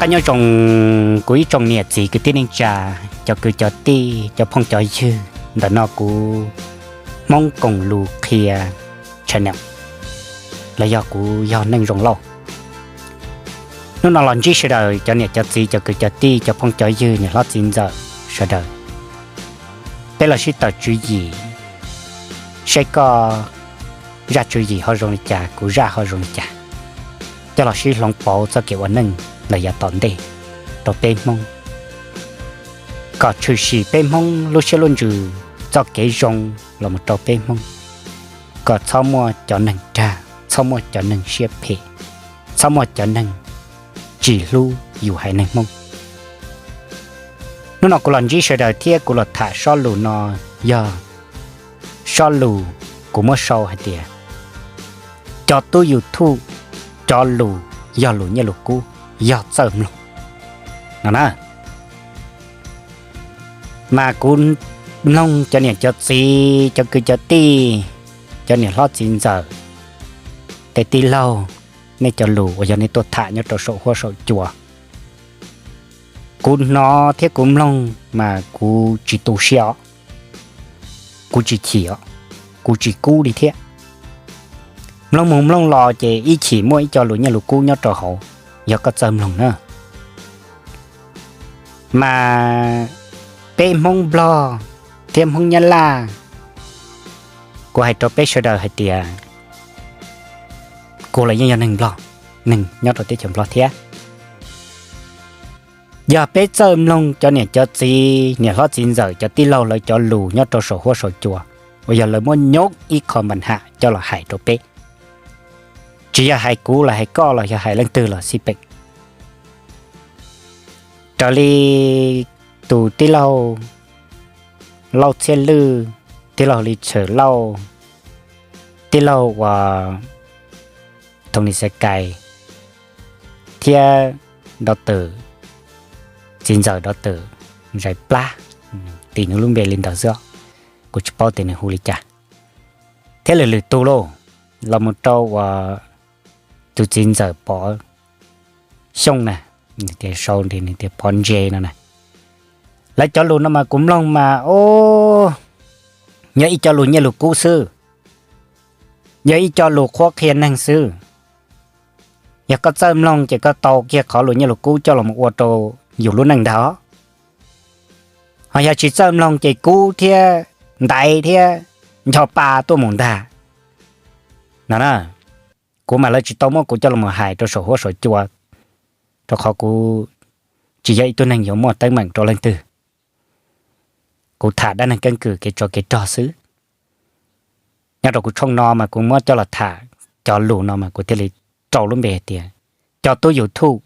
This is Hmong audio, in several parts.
Nyob zoo kuv ib tsoom niam txiv kwv tij neej tsa, cov kwv cov tij, cov phooj cov ywg ntawm no kuv Hmoob Koom Lus Qhia channel, los yog kuv yog Neej Zoo Lauj. Hnub no los ntsib sawv daws cov niam cov txiv, cov kwv cov tij, cov phooj cov ywg, niam hlob txiv ntxawm sawv daws, peb los sib tawm tswv yim, saib koj zaj tswv yim ho zoo li cas, kuv zaj ho zoo li cas, coj los sib hloov pauv txoj kev ua neej los yav tom ntej rau peb Hmoob, kom tshwm sim peb Hmoob lub siab lub ntsws, txoj kev zoo los mus rau peb Hmoob, kom txhob muaj cov neeg rag, txhob muaj cov neeg siab phem, txhob muaj cov neeg tsis hlub yus haiv neeg Hmoob. Hnub no kuv los ntsib sawv daws thiab kuv los tham sob lus no yog sob lus kuv muab sau hais tias cov tub YouTube cov lus yog lus nyiaj lus kub, yog txawj mloog no na. Mas kuv mloog cov niam cov txiv, cov kwv cov tij, cov niam hlob txiv ntxawm, tej tij laug, nej cov lus uas yog nej tuaj tham nyob rau saum huab saum cua, kuv hnov thiab kuv mloog mas kuv tsis tu siab os, kuv tsis chim os, kuv tsis kub li thiab. Mloog mus mloog los ces ib chim muaj ib co lus nyiaj lus kub nyob rau hauv, yog koj txawj mloog na. Mas peb Hmoob Nplog thiab Hmoob Nyab Laj, kuv hais rau peb sawv daws hais tias kuv los yeej yog neeg Nplog, neeg nyob rau teb chaws Nplog thiab. Yog peb txawj mloog cov niam cov txiv, niam hlob txiv ntxawm, cov tij laug lawv cov lus nyob rau saum huab saum cua uas yog lawv muab nyob ib qho npa ham coj los hais rau peb, tsis yog hais kuv los hais koj los yog hais leej twg los xij peem, raws li tus tij laug Lauj Txhiaj Lwj, tij laug Li Tshawm Lauj, tij laug uas Thoo Lis Xais Kais, thiab doctor, txiv ntxawm doctor Zais Plab, tis nws lub npe li ntawd xwb, kuv tsis paub tias nws hu li cas, thiab lwm lwm tus lauj, los mus rau uas tus txiv ntxawm Pov Xyooj na, sau nws tias Pov Ntse no na. Lawv cov lus no mas kuv mloog mas o, yog ib co lus nyiaj lus kub xwb, yog ib co lus qhuab qhia neeg xwb. Yog koj txawj mloog ces koj tau kiag qhov lus nyiaj lus kub coj los ua rau yus lub neej ntag. Ho yog tsis txawj mloog ces kub thiab ntaiv thiab ncho pa tuaj mus ntag no na. Kuv mas lawv tsis tau muab kuv coj los hais rau saum huab saum cua, rau qhov kuv tsis yog ib tug neeg yuav muaj teeb meem rau leej twg. Kuv tham dab neeg keeb kwm kev tsov kev rog xwb. Nyob rau kuv tshooj no mas kuv muab coj los tham cov lus no mas kuv thiaj li rau lub npe hais tias cov tub YouTube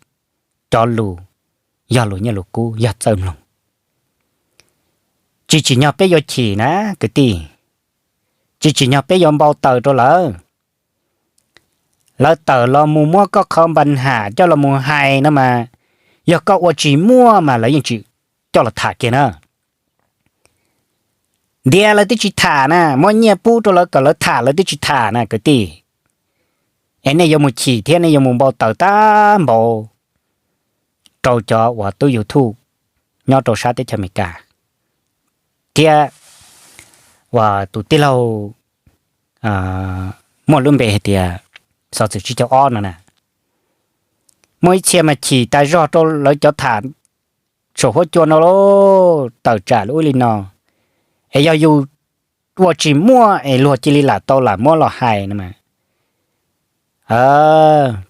cov lus yog lus nyiaj lus kub, yog txawj mloog. Tsis tsim nyog peb yuav chim na kwv tij, tsis tsim nyog peb yuav npau taws rau lawv. Lawv tawm los mus muab koj qhov npa ham coj los mus hais no mas, yog koj ua tsis muaj mas lawv yeej tsis coj los tham kiag na. Ntiav lawv twb tsis tham na, muab nyiaj pub rau lawv kom lawv tham lawv twb tsis tham na kwv tij. Es nej yuav mus chim thiab nej yuav mus npau taws tag npaum rau cov uas tub YouTube nyob rau sab teb chaws Amelikas thiab uas tus tij laug muaj lub npe hais tias Xov Txwm Tsib Caug Ob no na. Muaj ib txhia mas chim tas zog rau lawv cov tham saum huab cua no lauj, tawm tsam li ub li no. Es yog yus ua tsis muaj es luag cia li lam tau lam muab los hais no mas,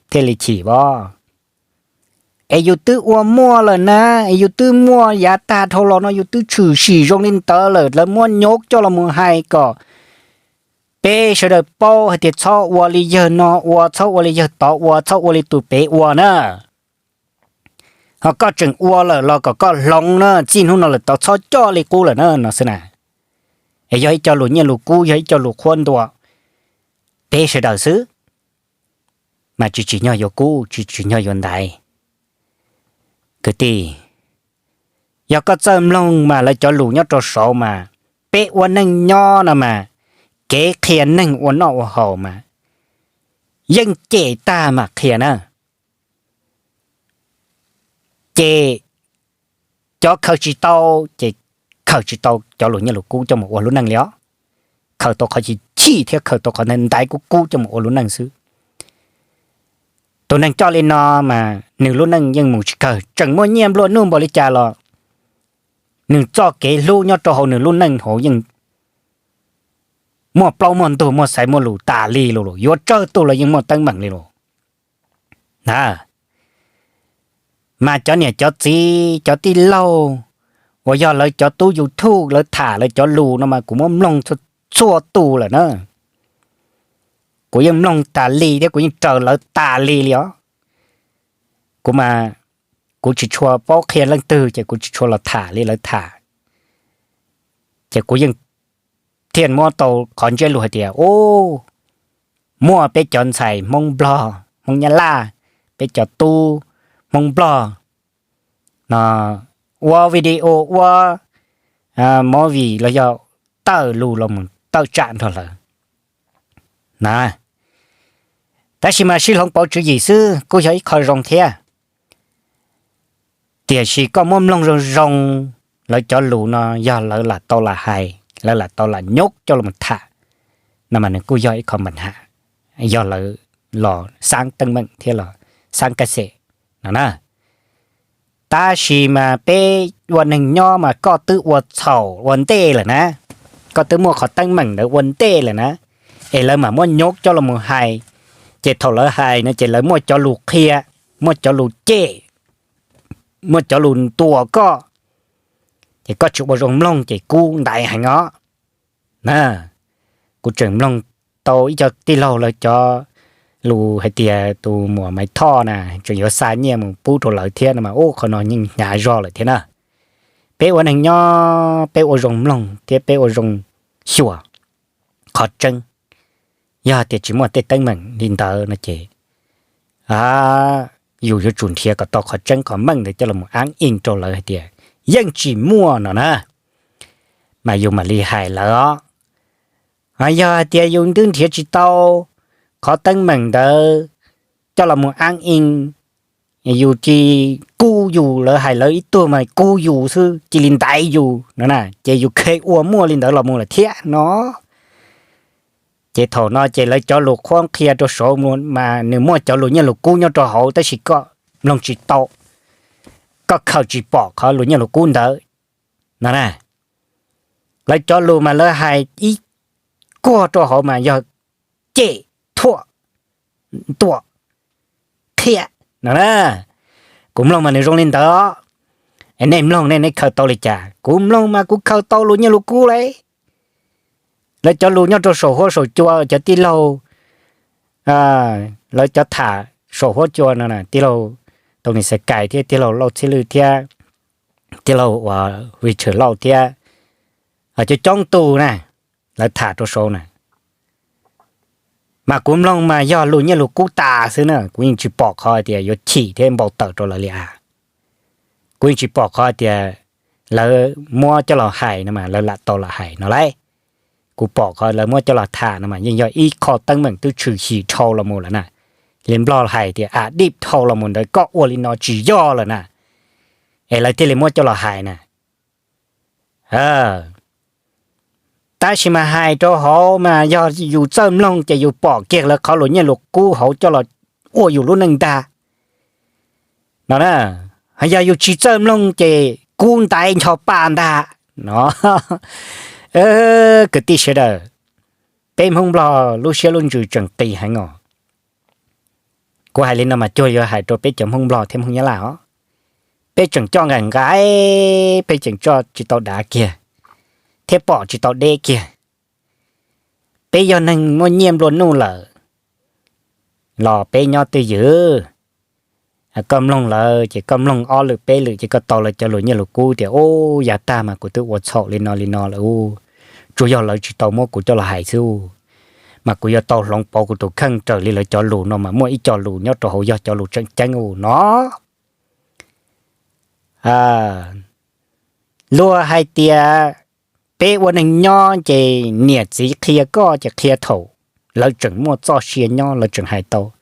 thiaj li chim os. Es yus twb ua muaj lawm na, es yus twb muaj yav tag dhau los no yus twb tshwm sim zoo li ntawd lawm, lawv muab nyob coj los mus hais kom peb sawv daws paub hais tias txhob ua li yawg no ua, txhob ua li yawg tod ua, txhob ua li tus pem ua na. Ho koj tseem ua lawm los kom koj hloov na, txij hnub no lawm tau txhob coj li qub lawm na no xwb na. Es yog ib co lus nyiaj lus kub, yog ib co lus qhuab ntuas peb sawv daws xwb, mas tsis tsim nyog yuav kub, tsis tsim nyog yuav ntaiv. Kwv tij, yog koj txawj mloog mas lawv cov lus nyob rau saud mas, peb ua neej nyob no mas, kev qhia neeg ua noj ua haus mas yeej cem tag mam qhia na. Ces cov khaws tsis tau, ces khaws tsis tau cov lus nyiaj lus kub coj mus ua lub neej li os. Khaws tau qhov chim chim thiab khaws tau qhov ntaiv ntaiv kub kub coj mus ua lub neej xwb. Tus neeg coj li no mas nws lub neej yeej mus tsis kawg, tseem muaj nyiaj nplua nuj npaum li cas los nws txoj kev hlub nyob rau hauv nws lub neej hauv yeej muaj plaub muaj ntug, muaj xaiv muaj lus tas li lus, yuav tsawg tus los yeej muaj teeb meem li lus na. Mas cov niam cov txiv cov tij laug uas yog lawv cov tub YouTube lawv tham lawv cov lus no mas kuv muab mloog txhua tus lawm na. Kuv yeej mloog tas li thiab kuv yeej raws lawv tas li li os. Kuv mas kuv tsis tshua paub qhia leej twg ces kuv tsis tshua los tham li lawv tham. Ces kuv yeej thiaj muab tau qhov ntsiab lus hais tias, u, muaj peb cov ntxhais Hmoob Nplog, Hmoob Nyab Laj, peb cov tub Hmoob Nplog no ua video ua movie los yog tawm lus los mus tawm tsam nrog lawv na. Tab sis mas sib hloov pauv tswv yim xwb kuj yog ib qho zoo thiab. Tiam sis koj muab mloog zoo zoo, lawv cov lus no yog lawv lam tau lam hais, lawv lam tau lam nyob coj los tham, no mas nws kuj yog ib qho npa ham, yog lawv los xaab teeb meem thiab los xaab kaj xem no na. Tab sis mas peb ua neeg nyob mas koj twb ua txhaum ua ntej lawm na, koj twb muaj qhov teeb meem ntawd ua ntej lawm na, es lawv mam muab nyob coj los mus hais, ces thaum lawv hais no ces lawv muaj cov lus qhia, muaj cov lus cem, muaj cov lus ntuas koj, ces koj tsis ua zoo mloog ces kub ntaiv heev os. Na, kuv tseem mloog tau ib co tij laug lawv cov lus hais tias tus muam Maiv Thoj na tseem yuav xa nyiaj mus pub rau lawv thiab no mas, u, qhov no yeej hnyav zog lawm thiab na. Peb ua neeg nyob peb ua zoo mloog thiab peb ua zoo xyuas qhov tseeb. Yog tias tsis muaj tej teeb meem li ntawd no ces yus yuav tsum nrhiav kom tau qhov tseeb qhov meej ntawd coj los mus aab ij rau lawv hais tias yeej tsis muaj no na, mas yus mam li hais lawv os. Yog hais tias yus twb nrhiav tsis tau qhov teeb meem ntawd coj los mus aab ij, yus cia kub yus, lawv hais lawv ib tug mas kub yus xwb cia li ntaiv yus no na, ces yus kheev ua muaj li ntawd los mus lawm thiab no. Ces thaum no ces lawv cov lus qhuab qhia rau saud mas nws muaj cov lus nyiaj lus kub nyob rau hauv tab sis koj mloog tsis tau, koj khaws tsis pom qhov lus nyiaj lus kub ntawd no na. Lawv cov lus mas lawv hais ib kuag rau hauv mas yog cem, thuam, ntuam, qhia no na. Kuv mloog mas nws zoo li ntawd. Nej mloog nej, nej khaws tau li cas? Kuv mloog mas kuv khaws tau lus nyiaj lus kub li. Lawv cov lus nyob rau saum huab saum cua cov tij laug, lawv cov tham saum huab cua no, tij laug Tau Nis Xais Kais thiab tij laug Lauj Txhiaj Lwj thiab tij laug uas Richard Lauj thiab cov coob tus na, lawv tham rau saud na, mas kuv mloog mas yog lus nyiaj lus kub tas xwb na, kuv yeej tsis pom qhov tias yuav chim thiab npau taws rau lawv li as. Kuv yeej tsis pom qhov tias lawv muab coj los hais no mas lawv lam tau lam hais no lauj. Kuv pom qhov lawv muab coj los tham no mas yeej yog ib qho teeb meem twb tshwm sim dhau los mus lawm na. Li Nplog hais tias a dib dhau los mus ntawd koj ua li no tsis yog lawm na, es lawv thiaj li muab coj los hais na. Tab sis mas hais rau hauv mas yog yus txawj mloog ces yus pom kiag lawv qhov lus nyiaj lus kub hauv coj los ua yus lub neej ntag no na. Yog yus tsis txawj mloog ces kub ntaiv ncho pa ntag no. Kwv tij sawv daws, peb Hmoob Nplog lub siab lub ntsws tseem qis heev os. Kuv hais li no mas cuag yuav hais rau peb cov Hmoob Nplog thiab Hmoob Nyab Laj os. Peb tseem coj nqaim nqaim, peb tseem coj tsis tau dav kiag, thiab pom tsis tau deb kiag. Peb yog neeg muaj nyiaj nplua nuj lawm los peb nyob twj ywm. Koj mloog lawv ces koj mloog ob lwm peb lwm ces koj tau lawv cov lus nyiaj lus kub tias, u, yav tag mas kuv twb ua txhaum li no li no lawm u, tsuas yog lawv tsis tau muab kuv coj los hais xwb u, mas kuv yuav tau hloov pauv kuv tus kheej raws li lawv cov lus no mas muaj ib co lus nyob rau hauv yog cov lus tseem ceeb u no. Luag hais tias peb ua neeg nyob ces niam txiv qhia koj ces qhia thaum lawv tseem muaj txoj sia nyob lawv tseem hais tau.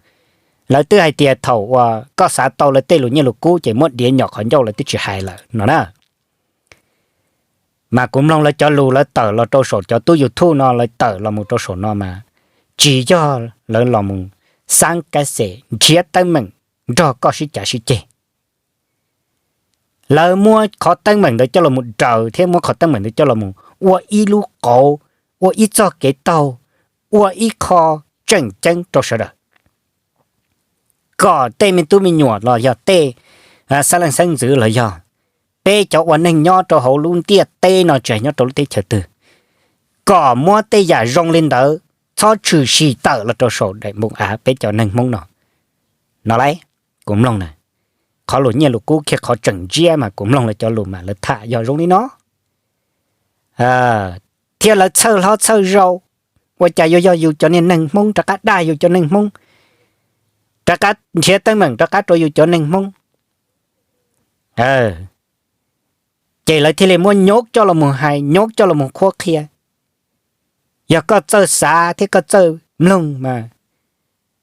Lawv twb hais tias thaum uas koj xav tau lawv tej lus nyiaj lus kub ces muab diav nyom qhov ncauj lawv twb tsis hais lawm no na. Mas kuv mloog lawv cov lus lawv tawm los rau saum cov tub YouTube no lawv tawm los mus rau saum no mas tsis yog lawv los mus xab kav xem nrhiav teeb meem nrog koj sib cav sib ceg. Lawv muab qhov teeb meem ntawd coj los mus daws thiab muab qhov teeb meem ntawd coj los mus ua ib lub qauv, ua ib txoj kev taug, ua ib qho tseem ceeb rau sawv daws. Kom tej me tub me nyuam los yog tej xeeb leej xeeb ntxwv los yog peb cov ua neeg nyob rau hauv lub ntiaj teb no tsis hais nyob rau lub teb chaws twg, kom muab tej yam zoo li ntawd txhob tshwm sim tawm los rau saum daim npoo av peb cov neeg Hmoob no. No lauj, kuv mloog na, qhov lus nyiaj lus kub kiag qhov tseem ntsiab mas kuv mloog lawv cov lus mas lawv tham yog zoo li no. Thiab lawv txhawj hlob txhawj zau, ua cas yuav yog yus cov niag neeg Hmoob rov qab dag yus cov neeg Hmoob, rov qab nrhiav teeb meem rov qab rau yus cov neeg Hmoob. Ces lawv thiaj li muab nyob coj los mus hais, nyob coj los mus qhuab qhia. Yog koj txawj xav thiab koj txawj mloog mas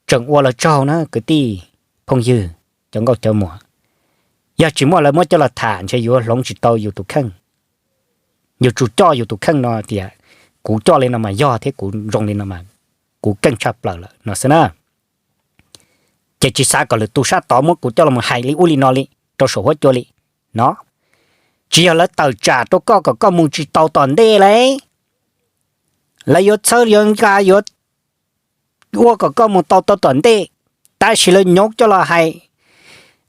tseem ua los tsaug na kwv tij phooj ywg, cov nkauj cov muam. Yog tsis muaj lawv muab coj los tham ntshe yuav hloov tsis tau yus tus kheej. Yus tsum coj yus tus kheej no tias kuv coj li no mas yog thiab kuv zoo li no mas kuv keej tshaj plaws lawm no xwb na. Ces tsis xav kom lwm tus sab tod muab kuv coj los hais li ub li no li rau saum huab cua li no. Tsis yog lawv tawm tsam rau koj kom koj mus tsis tau tom ntej lauj. Lawv yuav txhawb yuav nqa yuav ua kom koj mus tau tau tom ntej, tab sis lawv nyob coj los hais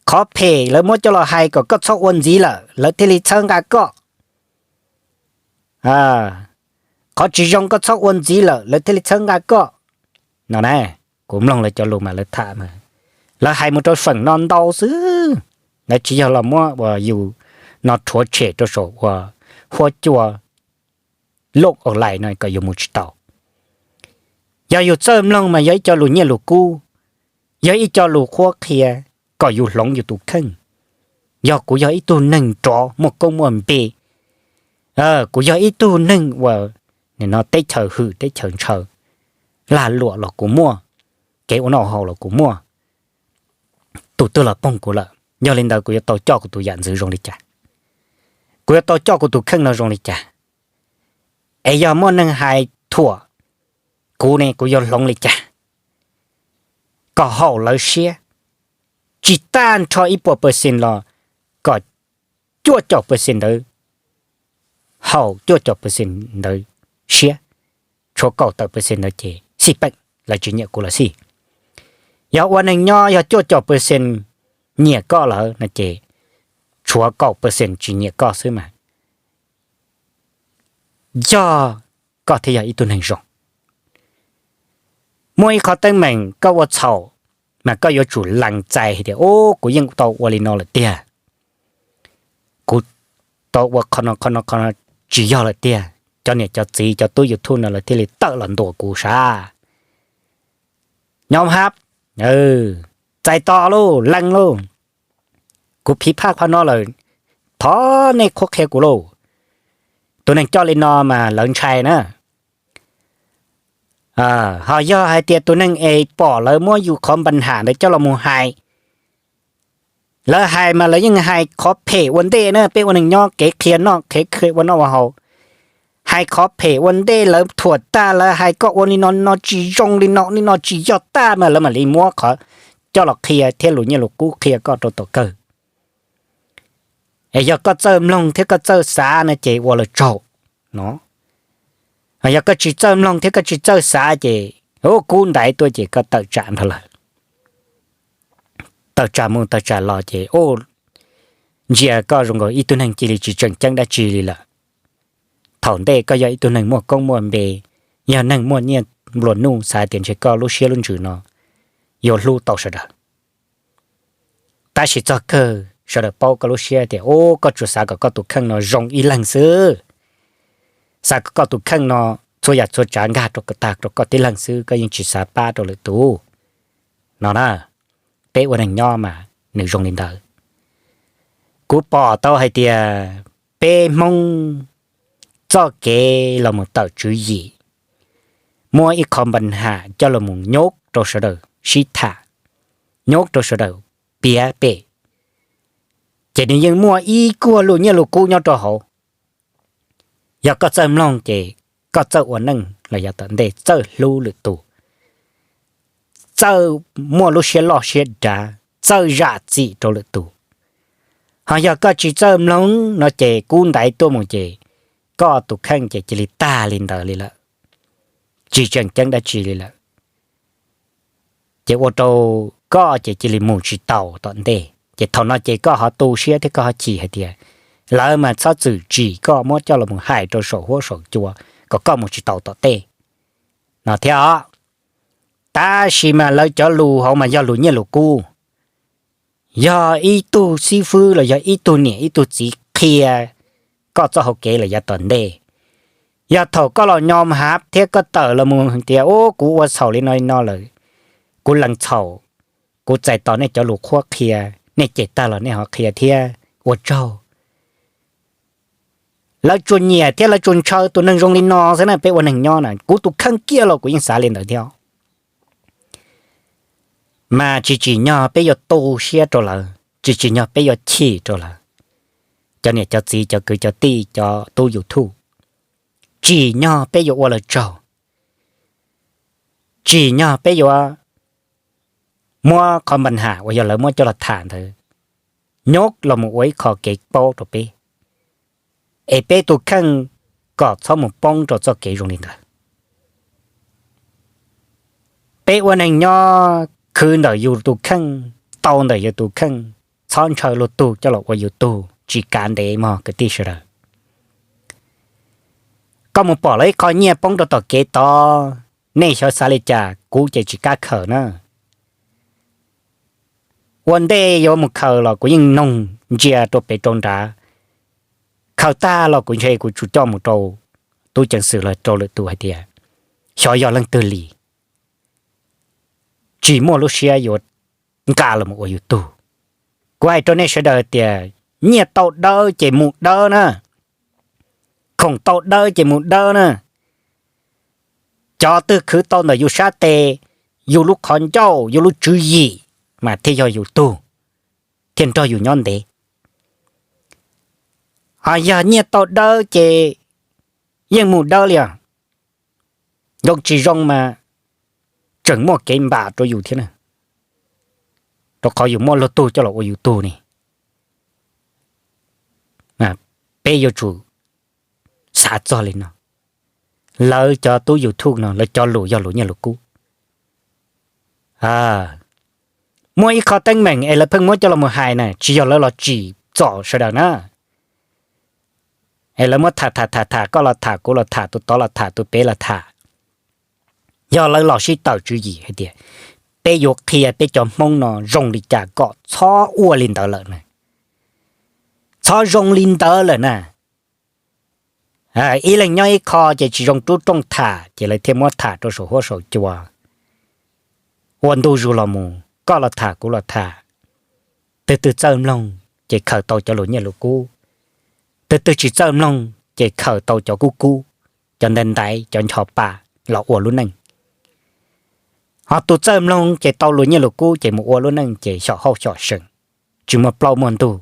qhov phem, lawv muab coj los hais kom koj txhob ua ntxiv lawm lawv thiaj li txhawb nqa koj. Qhov tsis zoo koj txhob ua ntxiv lawm lawv thiaj li txhawb nqa koj no na. Kuv mloog lawv cov lus mas lawv tham mas lawv hais mus rau feem no ntau xwb. Lawv tsis yog los muab uas yus no rhuav tshem rau saum uas huab cua loj online no kom yus mus tsis tau. Yog yus txawj mloog mas yog ib co lus nyiaj lus kub, yog ib co lus qhuab qhia kom yus hloov yus tus kheej. Yog kuv yog ib tug neeg nrov muaj koob muaj npe, kuv yog ib tug neeg uas nim no teb chaws hwm teb chaws ntshaw, lag luam los kuv muaj, kev ua noj haus los kuv muaj, tus twg los poob kuv lawm. Yog li ntawd kuv yuav tau coj kuv tus yam ntxwv zoo li cas? Kuv yuav tau coj kuv tus kheej no zoo li cas? Es yog muaj neeg hais thuam kuv ne kuv yuav hloov li cas kom haum lawv siab? Tsis tag nrho ib puas percent los kom cuaj caum percent ntawd haum cuaj caum percent ntawd siab, tshuav kaum tawm percent ntawd ces xij peem lawv tsis nyiam kuv lawm xij. Yog ua neeg nyob yog cuaj caum percent nyiam koj lawm no ces tshuav kaum percent tsis nyiam koj xwb mas yog koj thiaj yog ib tug neeg zoo. Muaj ib qho teeb meem koj ua txhaum mas koj yuav tsum lees txais hais tias, u, kuv yeej tau ua li no lawm tiag, kuv tau ua qhov no qhov no qhov no tsis yog lawm tiag, cov niam cov txiv cov tub YouTube no lawv thiaj li tawm los ntuas kuv sav. Nyob hab, txais tos lauj, lees lauj, kuv phiv phaj qhov no lawm, thov nej qhuab qhia kuv lauj. Tus neeg coj li no mas lawv ntshai na. Ho yog hais tias tus neeg es pom lawv muab yus qhov npa ham ntawd coj los mus hais, lawv hais mas lawv yeej hais qhov phem ua ntej na, peb ua neeg nyob kev qhia noj kev qhia ua noj ua haus, hais qhov phem ua ntej, lawv thuam tag, lawv hais koj ua li no li no tsis zoo li no li no tsis yog tag mas lawv mam li muab qhov coj los qhia thiab lus nyiaj lus kub qhia koj rau tom kawg. Es yog koj txawj mloog thiab koj txawj xav no ces ua los tsaug no. Yog koj tsis txawj mloog thiab koj tsis txawj xav ces, u, kub ntaiv tuaj ces koj tawm tsam nrho lawm. Tawm tsam mus tawm tsam los ces, u, ntsia koj zoo nkaus ib tug neeg cia li tsis tseem ceeb dab tsi li lawm. Thaum ntej koj yog ib tug neeg muaj koob muaj npe, yog neeg muaj nyiaj nplua nuj, xav tias ntshe koj lub siab lub ntsws no yuav hlub tau sawv daws. Tab sis txog kawg sawv daws paub koj lub siab tias, u, koj tsuas xav kom koj tus kheej no zoo ib leeg xwb. Xav kom koj tus kheej no txhua yam txhua tsav nkag rau tag rau koj tib leeg xwb, koj yeej tsis xav pab rau lwm tus no na. Peb ua neeg nyob mas nws zoo li ntawd. Kuv pom tau hais tias peb Hmoob txoj kev los mus tawm tswv yim, muab ib qho npa ham coj los mus nyob rau sawv daws sib tham, nyob rau sawv daws piav pem, ces nws yeej muaj ib kuag lus nyiaj lus kub nyob rau hauv. Yog koj txawj mloog ces koj txawj ua neej los yav tom ntej, txawj hlub lwm tus, txawj muaj lub siab loj siab dav, txawj zam txim rau lwm tus. Ho yog koj tsis txawj mloog no ces kub ntaiv tuaj mus ces koj tus kheej ces cia li tag li ntawd li lawm, tsis tseem ceeb dab tsi li lawm. Ces ua rau koj ces cia li mus tsis taus tom ntej. Ces thaum no ces koj ho tu siab thiab koj ho chim hais tias lawv mas txhob txwm tsim koj muab coj los mus hais rau saum huab saum cua kom koj mus tsis taus tom tej no thiab os. Tab sis mas lawv cov lus hauv mas yog lus nyiaj lus kub, yog ib tug xib fwb los yog ib tug niam ib tug txiv qhia koj txoj hau kev lawm yav tom ntej. Yog thaum koj los nyo hav thiab koj tawm los mus tias, ub, kuv ua txhaum li no li no lawm, kuv lees txhaum, kuv txais tos nej cov lus qhuab qhia, nej cem tag los nej ho qhia thiab, ua tsaug. Lawv tsuas nyiam thiab lawv tsuas ntshaw tus neeg zoo li no xwb na, peb ua neeg nyob na, kuv tus kheej kiag los kuv yeej xav li ntawd thiab. Mas tsis tsim nyog peb yuav tu siab rau lawv, tsis tsim nyog peb yuav chim rau lawv, cov niam cov txiv cov kwv cov tij cov tub YouTube. Tsim nyog peb yuav ua lawv tsaug, tsim nyog peb yuav muab qhov npa nham uas yog lawv muab coj los tham ntawd nyob los mus ua ib qho kev paub rau peb, es peb tus kheej kom txhob mus poob rau txoj kev zoo li ntawd. Peb ua neeg nyob khwv ntawm yus tus kheej, tau ntawm yus tus kheej, txhob ntshaw luag tug coj los ua yus tug, tsis kav ntev mog kwv tij sawv daws. Koj mus pom lawv ib qho nyiaj poob rau tom kev tod, nej xyov xav li cas, kuv ces tsis kam khaws na. Ua ntej yuav mus khaws los kuv yeej noog ntsia rau pem rau nrad, khaws tag los kuv ntshe kuv tsuas coj mus rau tub ceev xwm los rau lwm tus hais tias xyov yog leej twg li, tsis muaj lub siab yuav nqa los mus ua yus tug. Kuv hais rau nej sawv daws tias nyiaj tau dawb ces mus dawb na, khoom tau dawb ces mus dawb na. Cov twg khwv tau ntawm yus sab tes, yus lub qhov ncauj, yus lub tswv yim mas thiaj yog yus tug, thiaj nrog yus nyob ntev. Ho yog nyiaj tau dawb ces yeej mus dawb li os. Zoo tsis zoo mas tseem muaj kev npam rau yus thiab na, rau qhov yus muaj luag tug coj los ua yus tug ne. Peb yuav tsum xav txog li no. Lawv cov tub YouTube no lawv cov lus yog lus nyiaj lus kub. Muaj ib qho teeb meem es lawv pheej muab coj los mus hais na, tsis yog lawv los tsim txom sawv daws na. Es lawv muab tham tham tham tham, koj los tham, kuv los tham, tus tod los tham, tus pem los tham. Yog lawv los sib tawm tswv yim hais tias peb yuav qhia peb cov Hmoob no zoo li cas kom txhob ua li ntawd lawm na, txhob zoo li ntawd lawm na. Ib leeg nyob ib qho ces tsis zoo rub rooj tham ces lawv thiaj muab tham rau saum huab saum cua. Ua ntu zus los mus, koj los tham kuv los tham, twg twg txawj mloog ces khaws tau cov lus nyiaj lus kub, twg twg tsis txawj mloog ces khaws tau cov kub kub, cov ntaiv ntaiv, cov ncho pa los ua lub neej. Ho tus txawj mloog ces tau lus nyiaj lus kub ces mus ua lub neej ces xyom hauj xyom seem, tsis muaj plaub muaj ntug.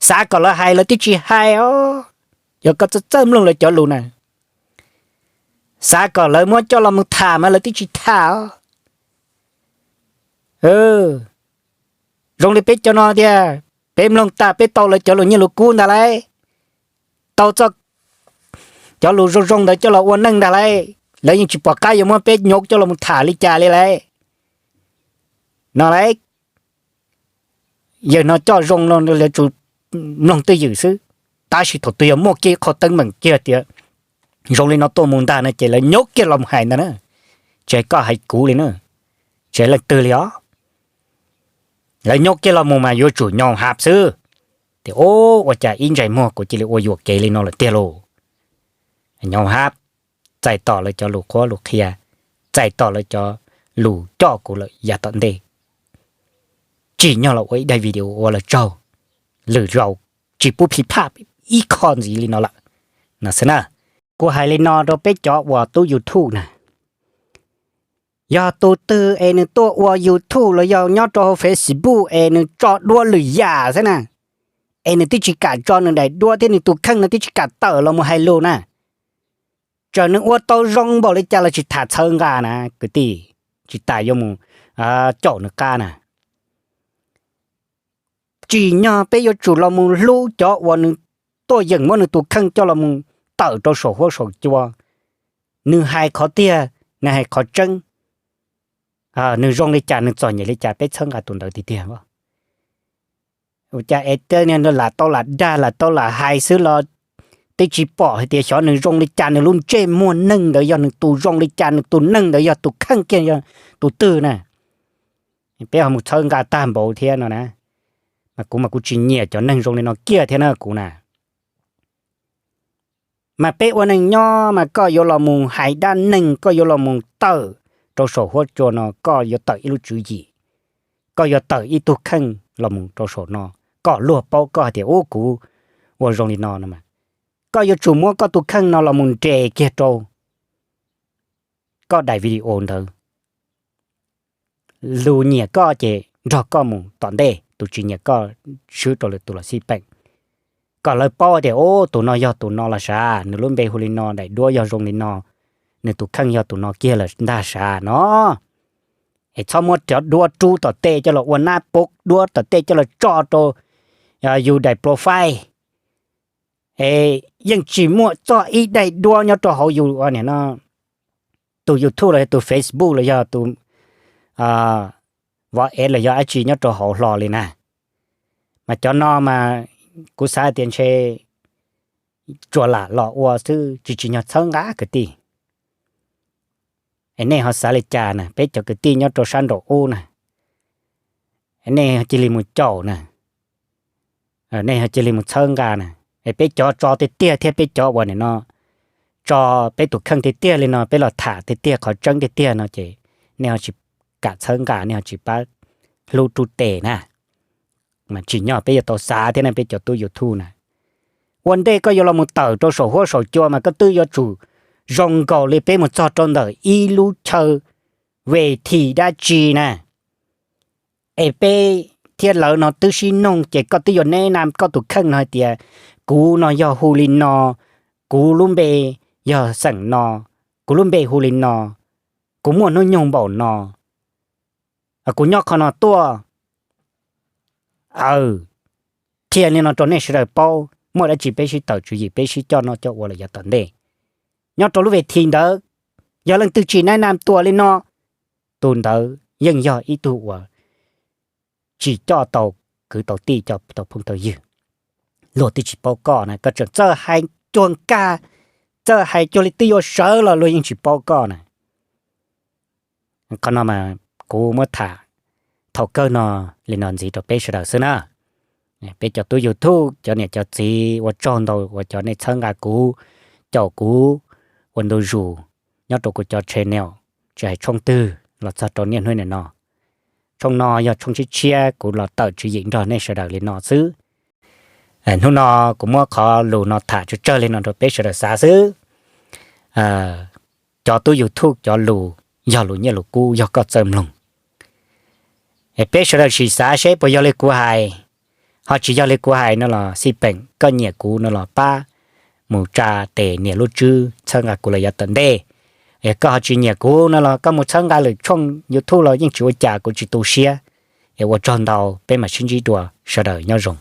Xav kom lawv hais lawv twb tsis hais os, yog koj txawj txawj mloog lawv cov lus na. Xav kom lawv muab coj los mus tham mas lawv twb tsis tham os. Zoo li peb cov no tiag, peb mloog tag peb tau lawv cov lus nyiaj lus kub ntag lauj, tau txoj, cov lus zoo zoo ntawd coj los ua neej ntag lauj, lawv yeej tsis pom qab yuav muab peb nyuv coj los mus tham li cas li lauj. No lauj, yawg no coj zoo no lawv tsuas mloog twj ywm xwb, tab sis thaum twg yog muaj kiag qhov teeb meem kiag tias zoo li no tuaj mus ntag no ces lawv nyuv kiag los mus hais ntag na. Tsis hais koj hais kuv li na, tsis hais leej twg li os. Lawv nyuv kiag los mus mas yuav tsum nyo hab xwb, tias ub, ua cas ib ntsais muag kuv cia li ua yuam kev li no lawm tiag lauj. Nyo hab, txais tos lawv cov lus qhuab lus qhia, txais tos lawv cov lus coj kuv lawm yav tom ntej. Tsim nyog los ua ib daim video ua lawv tsaug, lwm zaus tsis pub phim phaj ib qho ntxiv li no lawm no xwb na. Kuv hais li no rau peb cov uas tub YouTube na, Yog tus twg es nws tuaj ua YouTube los yog nyob rau hauv Facebook es nws tso duab lwm yam xwb na, es nws twb tsis kam tso nws daim duab thiab nws tus kheej no twb tsis kam tawm los mus hais lus na, txawm nws ua tau zoo npaum li cas los tsis tham txhawb nqa na kwv tij, tsis tas yuav mus caum nws qab na. Tsim nyog peb yuav tsum los mus hlub cov uas nws tuaj yeem muab nws tus kheej coj los mus tawm rau saum huab saum cua. Nws hais qhov tiag, nws hais qhov tseeb, nws zoo li cas, nws txom nyem li cas peb txhawb nqa tus ntawd tiag tiag. Ua cas es lam tau lam dag lam tau lam hais xwb los twb tsis pom hais tias xyov nws zoo li cas, nws lub ntsej muag neeg ntawd yog nws tus zoo li cas, nws tus neeg ntawd yog tus kheej kiag yog tus twg na. Peb ho mus txhawb nqa tag npaum thiab no na, mas kuv mas kuv tsis nyiam cov neeg zoo li no kiag thiab na kuv na. Mas peb ua neeg nyob mas koj yuav los mus hais dab neeg, koj yuav los mus tawm rau saum huab cua no, koj yuav tawm ib lub tswv yim, koj yuav tawm ib tug kheej los mus rau saum no, kom luag paub koj hais tias ub kuv ua zoo li no no mas, koj yuav tsum muab koj tus kheej no los mus nres kiag rau koj daim video ntawd. Tus nyiam koj ces nrog koj mus tom ntej, tus tsis nyiam koj swb rau lwm tus los xij peem, kom lawv paub tias ub tus no yog tus no los sav, nws lub npe hu li no, daim duab yog zoo li no, nws tus kheej yog tus no kiag lawm ntag sav no. Es txhob muab cov duab rub tom tej coj los ua nab pov duab tom tej coj los tso rau yus daim profile. Es yeej tsis muaj txog ib daim duab nyob rau hauv yus ua no, tus YouTube los yog tus Facebook los yog tus vov ev los yog dab tsi nyob rau hauv hlo li na. Mas cov no mas kuv xav tias ntshe tsuas lam los ua xwb tsis tsim nyog txhawb nqa kwv tij. Es nej ho xav li cas na, peb cov kwv tij nyob rau sab nraum ub na, nej cia li mus caum na, nej cia li mus txhawb nqa na. Es peb cov tso tiag tiag thiab peb cov uas nim no tso peb tus kheej tiag tiag li no, peb los tham tiag tiag qhov tseeb tiag tiag no ces nej ho tsis kam txhawb nqa, nej ho tsis pab hlub rub tes na. Mas tsim nyog peb yuav tau xav thiab ne peb cov tub YouTube na. Ua ntej koj yuav los mus tawm rau saum huab saum cua mas koj twb yuav tsum zoo nkaus li peb mus txog rau ntawm ib lub chaw ve thi dab tsi na, es peb thiab lawv no twb sib noog ces koj twb yuav neb na koj tus kheej no hais tias kuv no yog hu li no, kuv lub npe yog xeem no, kuv lub npe hu li no, kuv muaj hnub nyoog npaum no, kuv nyob qhov no tuaj. Aw, qhia li no rau nej sawv daws paub, muaj dab tsi peb sib tawm tswv yim peb sib coj noj coj ua lawm yav tom ntej. Nyob rau lub ve thi ntawd, yog leej twg tsis nab nam tuas li no, tus ntawd yeej yog ib tug uas tsis coj tau kwv tau tij coj tau phooj tau ywg. Luag twb tsis paub koj na, koj tseem txawj hais cuag nkag, txawj hais cuag li twb yuav sawv los luag yeej tsis paub koj na. Qhov no mas kuv muab tham thaum kawg no li no ntxiv rau peb sawv daws xwb na. Peb cov tub YouTube cov niam cov txiv ua tsaug ntau uas cov nej txhawb nqa kuv, caum kuv ua ntu zus nyob rau kuv cov channel, tsis hais tshooj twg los txog rau niaj hnub nim no. Tshooj no yog tshooj tshiab tshiab kuv los tawm tswv yim nrog nej sawv daws li no xwb. Hnub no kuv muab qhov lus no tham tsawg tsawg li no rau peb sawv daws xav xwb. Cov tub YouTube cov lus yog lus nyiaj lus kub yog koj txawj mloog. Es peb sawv daws sim xav seb puas yog li kuv hais, ho tsis yog li kuv hais no los xij peem koj nyiam kuv no los pab mus tsa tes nias lub tswb txhawb nqa kuv lawm yav tom ntej. Es koj ho tsis nyiam kuv no los koj mus txhawb nqa lwm tshooj YouTube los yeej tsis ua cas, kuv tsis tu siab. Es ua tsaug ntau, peb mam sib ntsib dua, sawv daws nyob zoo.